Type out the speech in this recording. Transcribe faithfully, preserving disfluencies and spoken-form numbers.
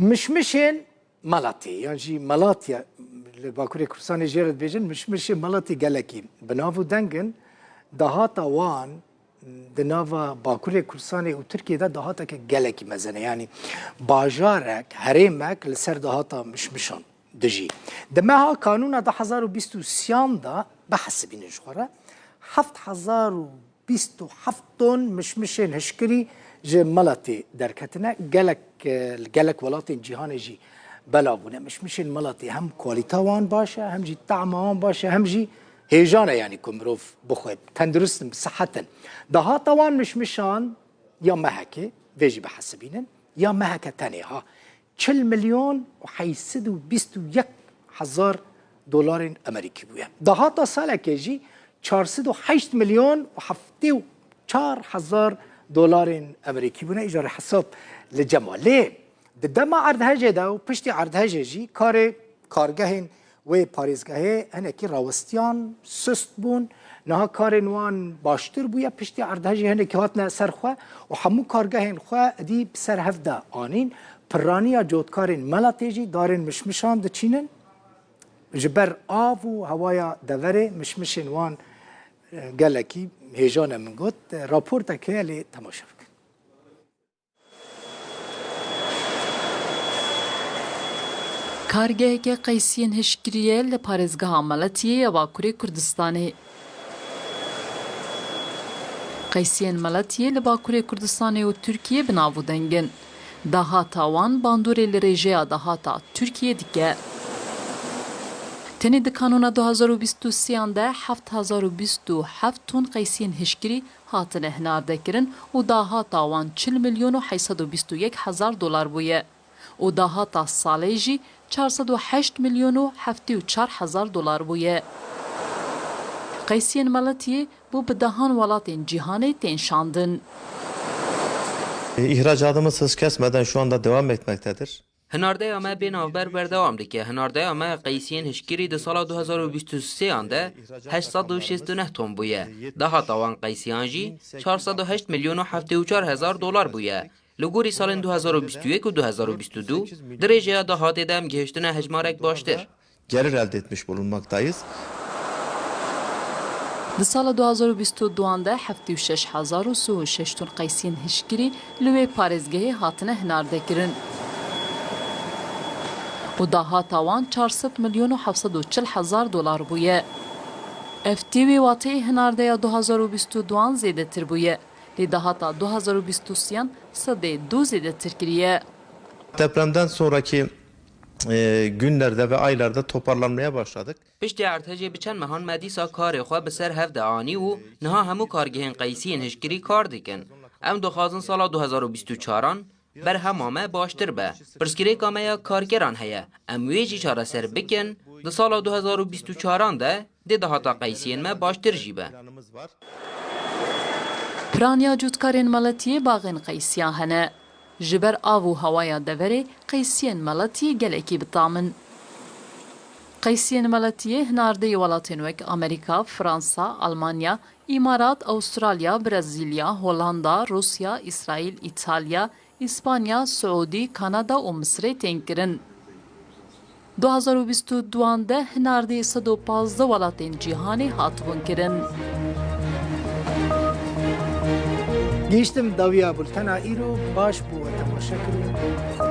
Mişmişên Malatê yan jî Malatya, li Bakurê Kurdistanê jê re dibêjin, mişmişên Malatê gelekî bi nav û deng in. Dahata wan di nava Bakurê Kurdistanê û Tirkiyê de dahateke gelekî mezin e. Yanî bajarek, herêmek li ser dahata mişmişan dijî. Di meha kanûna du hezar û bîst û sêyan de bihesibînin ji xwe re, heft hezar û bîst û heft ton mişmişên hişkirî ji Malatê derketine. Gelek, e, li gelek welatên cîhanê jî belav bûne. Mişmişên Malatê hem kualîta wan baş e, hem jî tahma wan baş e, hem jî hêjan e, yanî ku mirov bixwe, tendurist in, bi sihet in. Dahata wan mişmişan ya mehekê, vê jî bihesibînin, ya meheke tenê ha, çil milyon û heyt sed û bîst û yek hezar dolarên Amerîkî bûye. Dahata salekê jî çar sed û heşt milyon û heftê û çar hezar dolarên Amerîkî bûne. Îcar hesab li cem wa. Lê di dema erdhejê de û piştî erdhejê jî karê kargehên wê parêzgehê hinekî rawestiyan, sust bûn. Niha karên wan baştir bûye. Piştî erdhejê hinekî hatine ser xwe û hemû kargehên xwe edî bi ser hev de anîn. Piraniya cotkarên Malatê jî darên mişmişan diçînin. Ji ber av û hewaya deverê mişmişên wan, e, gelekî hêjan e, min got. E, raportek heye, lê temaşe bikin. Kargeheke qeysiyên hişkirî ye li parêzgeha Malatiyê ya Bakurê Kurdistanê. Qeysiyên Malatiyê li Bakurê Kurdistanê û Tirkiyê bi nav û deng in. Dahata wan bandorê li rêjeya dahata Tirkiyê dike. Tenê di kanûna du hezar û bîst û sêyan de heft hezar û bîst û heft ton qeysiyên hişkirî hatine hinardekirin û dahata wan çil milyon û heyt sed û bîst û yek hezar dolar bûye û dahata salê jî çar sed û heşt milyon û heftê û çar hezar dolar bûye. Qeysiyên Malatiyê bû bi dehan welatên cîhanê tên şandin. İhracatımız hız kesmeden şu anda devam etmektedir. Hinardeya me bê navber berdewam dike. Hinardeya me qeysiyên hişkirî di sala du hezar û bîst û sêyan de heşt sed û şêst û neh ton bûye. Dahata wan qeysiyan jî çar sed û heşt milyon û heftê û çar hezar dolar bûye. Li gorî salên du hezar û bîst û yek û du hezar û bîst û du, di rêjeya dahatê de em gihiştine hejmarek baştir. Gelir elde etmiş bulunmaktayız. Di sala du hezar û bîst û duan de heftê û şeş hezar û sê û şeş ton qeysiyên hişkirî li wê parêzgehê hatine hinardekirin û dahata wan çar sed milyon û heft sed û çil hezar dolar bûye. Ev tê wê wateyê hinardeya du hezar û bîst û duan zêdetir bûye. Lê dahata du hezar û bîst û sêyan sedê du zêdetir kiriye. Depremden sonraki, e, günlerde ve aylarda toparlanmaya başladık. Piştî erdhejê bi çend mehan me dîsa karê xwe bi ser hev de anî û niha hemû kargehên qeysiyên hişkirî kar dikin. Em dixwazin sala du hezar û bîst û çaran berhema me baştir be. Pirsgirêka me ya karkeran heye. Em wê jî çareser bikin. Di sala du hezar û bîst û çaran de dê dahata qeysiyên me baştir jî be. Piraniya cotkarên Malatiyê baxên qeysiyan hene. Ji ber av û hewaya deverê qeysiyên Malatiyê gelekî bi tam in. Qeysiyên Malatiyê hinardeyî welatên wek Amerîka, Fransa, Almanya, Îmarat, Awustralya, Brezîlya, Hollanda, Rûsya, Îsraîl, Îtalya, Îspanya, Siûdî, Kanada û Misirê tên kirin. Du hezar û bîst û duan de hinardî sed û pazdeh welatên cîhanê hatibûn kirin. Gihîştim dawiya bultena îro, baş bû we temaşe kirin.